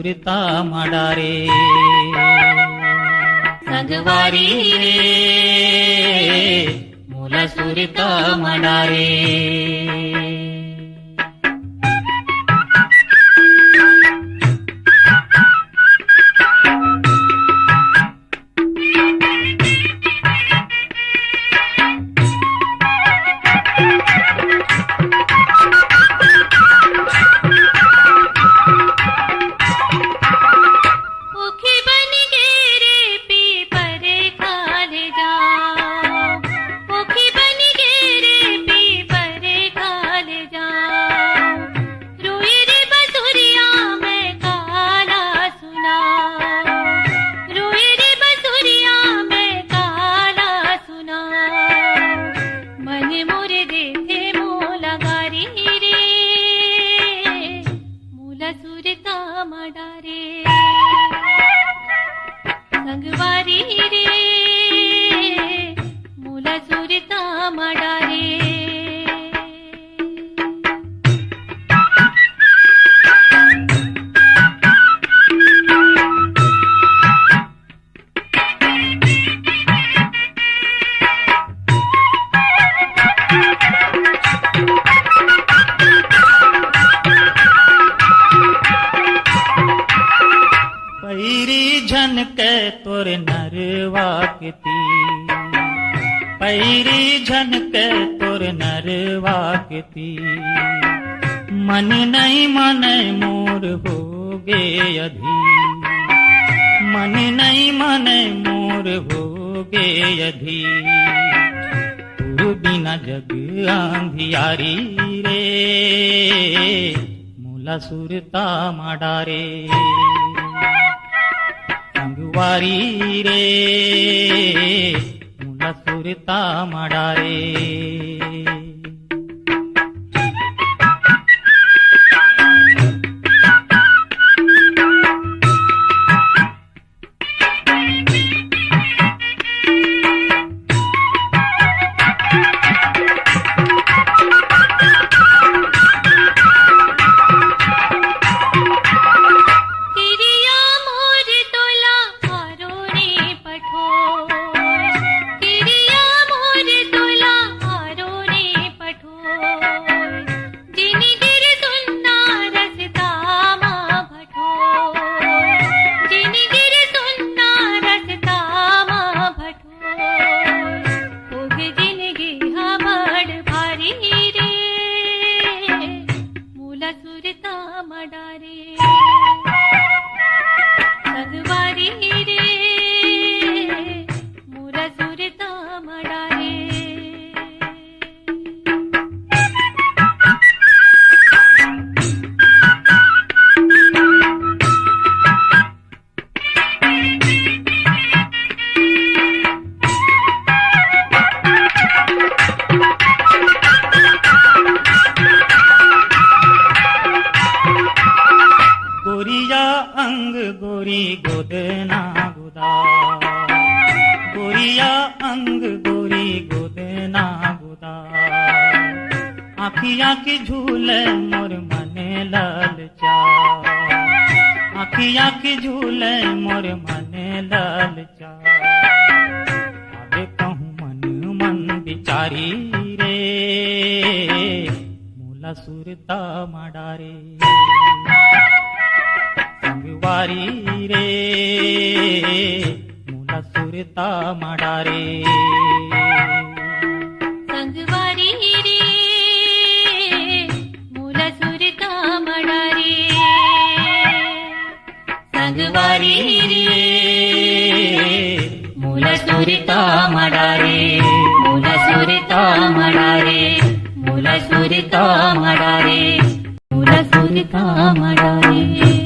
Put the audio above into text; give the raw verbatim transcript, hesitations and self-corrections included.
सुरता मा डारे। संगवारी रे, मोला सुरता मा डारे। ओखी बन गे रे पीपर खाल जा, ओखी बन गे रे पीपर खाल जा। रोए रे बसुरिया मैं काला सुना, रोए रे बसुरिया मैं काला सुना। मन मोर देथे मोला गारी रे, मोला सुरता मा डारे। संगवारी रे, मोला सुरता मा डारे। पैरी झनके तोर नरवा के तीर, पैरी झनके तोर नरवा के तीर। मन नहीं माने मोर हो गे अधीर, मन नहीं माने मोर हो गे अधीर। तोर बिना जग अंधियारी रे, मोला सुरता मा डारे। संगवारी रे, मोला सुरता मा डारे। किरिया मोर तोला आरो रे पठो, किरिया मोर तोला आरो रे पठो। जिनगिर सुन्ना रसता मा भठो, जिनगिर सुन्ना रसता मा भठो। होगे जिनगी हा बड़ भारी रे, मोला सुरता मा डारे। संगवारी रे, मोला सुरता मा डारे। गोरिया अंग गोरी गोदना गुदा, गोरिया अंग गोरी गोदना गुदा। आँखिया के झूले मोर मन ललचा, आँखिया के झूले मोर मन ललचा। अबे कहूँ मन मन बिचारी रे, मोला सुरता मा डारे। संगवारी रे, मोला सुरता मा डारे। संगवारी रे, मोला सुरता मा डारे। संगवारी रे, मोला सुरता मा डारे, मोला सुरता मा डारे, मोला सुरता मा डारे, मोला सुरता मा डारे।